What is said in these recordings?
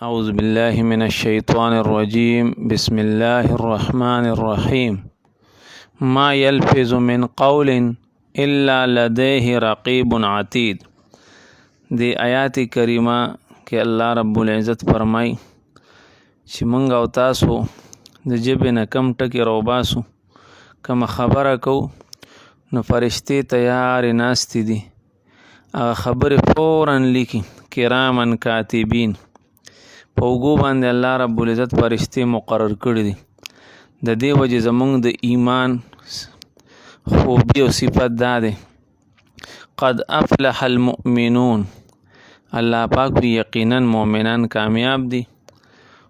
أعوذ بالله من الشيطان الرجيم بسم الله الرحمن الرحيم ما يلفظ من قول الا لديه رقيب عتيد. دی آیات کریمه کې الله رب العزت فرمای چې مونږ او تاسو د ژبې نه کم ټکي راوباسو، کومه خبره کوو، نو فرشتې تیارې ناستې دي، هغه خبرې فورا لیکي. کرامن کاتبین، په اوږو باندې الله رب العزت فرشتې مقرر کړي دي. د دې وجې زمونږ د ایمان خوبي او صفت دا دی، قد افلح المؤمنون، الله پاک وی یقینا مؤمنان کامیاب دي.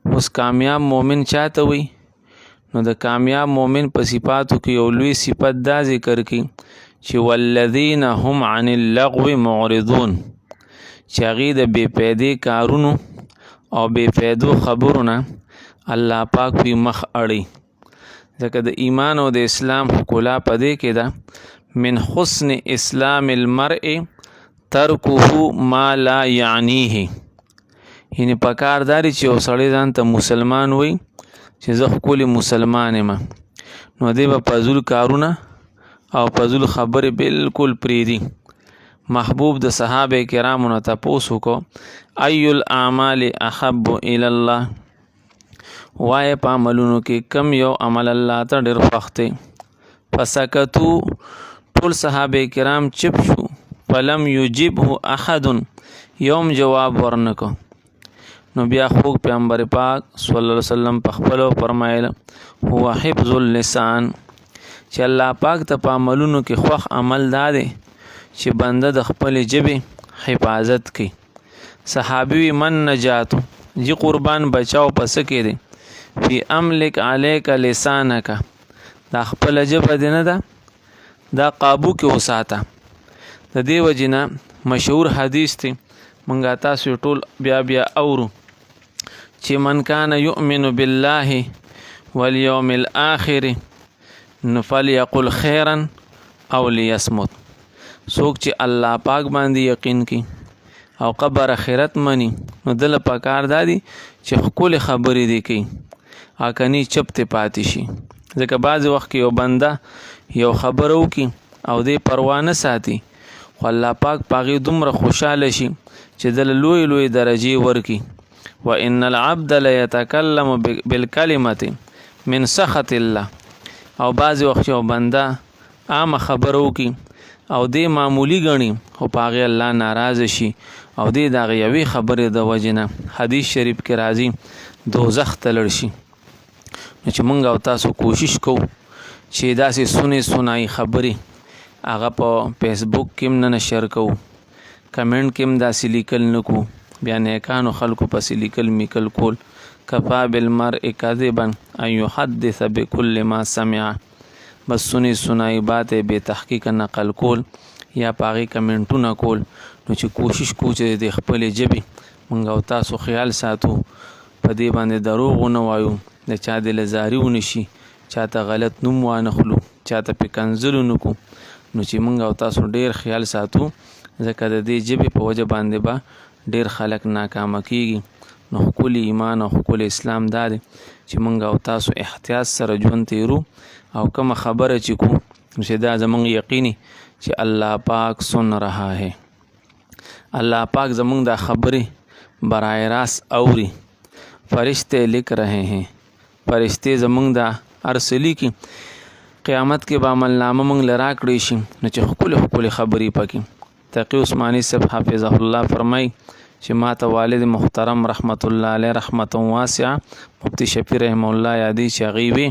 اوس کامیاب مؤمن چاته وي؟ نو د کامیاب مؤمن په صفاتو کې یو لوی صفت دا ذکر کی چې والذین هم عن اللغو معرضون، چې هغوی د بې پیدې کارونو او بې پیدو خبرو نه الله پاک وی مخ اړي. ځکه د ایمان او د اسلام ښکلا په دې کې ده، من حسن اسلام المرء ترکه ما لا یعنیه، یعنی پکار داری چې یو سړی ځان ته مسلمان وي چې زه ښکلی مسلمان یم، نو دی به فضول کارونه او فضول خبرې بالکل پرېږدي. محبوب د صحابه کرامو نه تپوس وکړو، ای الاعمال احب الی الله، وایه په عملونو کې کم یو عمل الله ته ډېر خوښ دی. فسکتو، ټول صحابه کرام چپ شو، فلم یجبه احد، یوم جواب ورنکو. نو بیا خوږ پیغمبر پاک صلی الله علیه وسلم په خپلو فرمایل، هو حفظ اللسان، چې الله پاک ته په عملونو کې خوښ عمل دا دی چې بنده د خپلې ژبې حفاظت کوي. صحابي وی من نجاتو، جی قربان بچاو پس کې دی، فی املک علیک لسانک، دا خپله ژبه دې نه ده، دا قابو کې وساته. د دې وجې نه مشهور حدیث دی، مونږ تاسو ټول بیا بیا اورو چې من کان یؤمن بالله والیوم الاخر نو فلیقل خیرا او لیصمت. څوک چې الله پاک باندې یقین کی او قبر اخرت مني، نو دله پکار دا دي چې ښکلې خبرې دې کوي، او کني چپ ته پاتې شي. ځکه بعضې وخت کې یو بنده یو خبره وکړي او دې پروا نه ساتي، خو الله پاک په هغې دومره خوشحاله شي چې دله لوی لوی درجې ورکړي. وان العبد ليتکلم بالکلمة من سخط الله، او بعضې وخت یو بنده عامه خبره وکړي او دې معمولي ګڼي، خو په هغې الله ناراضه شي، او دې د هغې یوې خبرې د وجې نه حدیث شریف کې راځي دوزخ ته لړ شي. نو چې مونږ او تاسو کوشش کوو چې داسې سونې سنایي خبرې هغه په فیسبوک کې هم نه نشر کوو، کمنټ کې هم داسې لیکل نه کوو، بیا نیکانو خلکو پسې لیکل میکل کول. کفا بالمرء کذبا ان یحدث بكل ما سمع، بس سونې سنایي باتې بې تحقیق نقل کول یا په هغې کمنټونه کول. نو چې کوشش کوو چې د خپلې ژبې مونږ او تاسو خیال ساتو، په دې باندې دروغ ونه وایو، د چا دل زاري ونه شي، چاته غلط نوم وانخلو، چاته پې کنځل ونه کړو. نو چې مونږ او تاسو ډېر خیال ساتو، ځکه د دې ژبې په وجه باندې به ډېر خلک ناکامه کیږي. نو ښکلی ایمان او ښکلی اسلام دا دی چې مونږ او تاسو احتیاط سره ژوند تیرو، او کومه خبره چې کوو نو چې دا زمونږ یقیني چې الله پاک سن رها ہے، الله پاک زمونږ دا خبرې برای راست اوري، فرشتے لکھ رہے ہیں، فرشتې زمونږ دا هر څه لیکي. قیامت کې به عملنامه مونږ له راکړی شي، نو چې ښکلې ښکلې خبرې پکې. تقی عثماني صاحب حفظه الله فرمایي چې ما ته والد محترم رحمت الله علیه رحمت واسعه مفتی شفیع رحمه الله یادی چې هغوی وي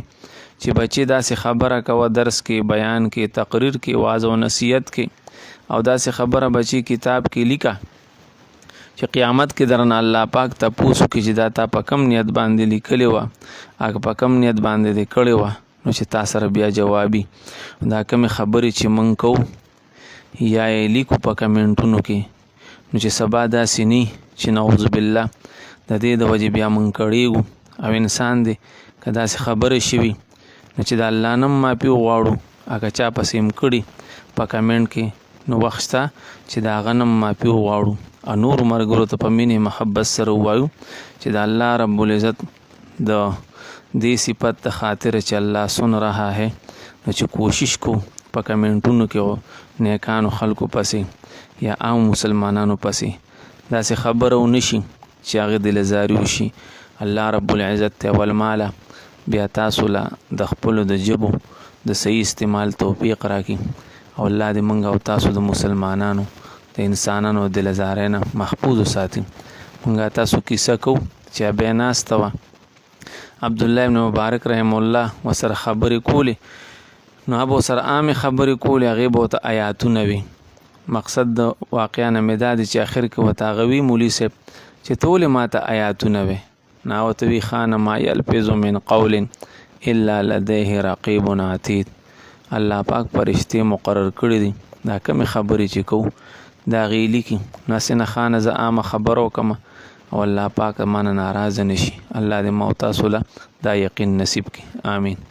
چې بچې داسې خبره کوه، درس کې، بیان کې، تقریر کې، وعظ او نصیحت کې، او داسې خبره بچې کتاب کې لیکه چې قیامت کې درنه الله پاک تپوس وکړي چې دا تا په کم نیت باندې لیکلې وه، هغه په کم نیت باندې دې کړې وه، نو چې تا سره بیا جوابي. دا کمې خبرې چې موږ کوو یا یې لیکو په کمنټونو کې، نو چې سبا داسې نی چې نعوذ بالله د دې د وجې بیا موږ کړېږو. او انسان دی که داسې خبرې شوي نو چې د الله نه هم معافي وغواړو، هغه چا پسې هم کړي په کمنټ کې، نو وخت شته چې د هغه نه هم معافي وغواړو. او نورو ملګرو ته په مینې محبت سره ووایو چې د الله رب العزت د دې صفت د خاطر چې الله سن رها ہے، نو چې کوشش کو په کمنټونو کې نیکانو خلکو پسې یا عام مسلمانانو پسې داسې خبره ونشي چې هغه دل زاری وشي. الله رب العزت ته اول ماله بیا تاسو له د خپلو د ژبو د صحیح استعمال توفیق راکړي، او الله دې موږ او تاسو د مسلمانانو د انسانانو د دل ازارۍ نه محفوظ وساتي. موږ تاسو کیسه کوو چې ابی ناسته وه، عبدالله ابن مبارک رحم الله ورسره خبرې کولې، نو هغه به ورسره عامې خبرې کولې، هغې به ورته آیاتونه وي. مقصد د واقعا نه مې دا دی چې اخر کې ورته هغه وي مولوي صاحب چې ته ولې ماته آیاتونه وې؟ نو هغه ورته وي خانه ما یلفظ من قول الا لدیه رقیب عتید. الله پاک فرشتې مقرر کړي دي، دا کومې خبرې چې کوو دا هغې لیکي، نو هسې نه خانه زه عامه خبره وکړم او الله پاک ما نه ناراضه نه شي. الله دې ما او تاسو له دا یقین نصیب کړي، آمین.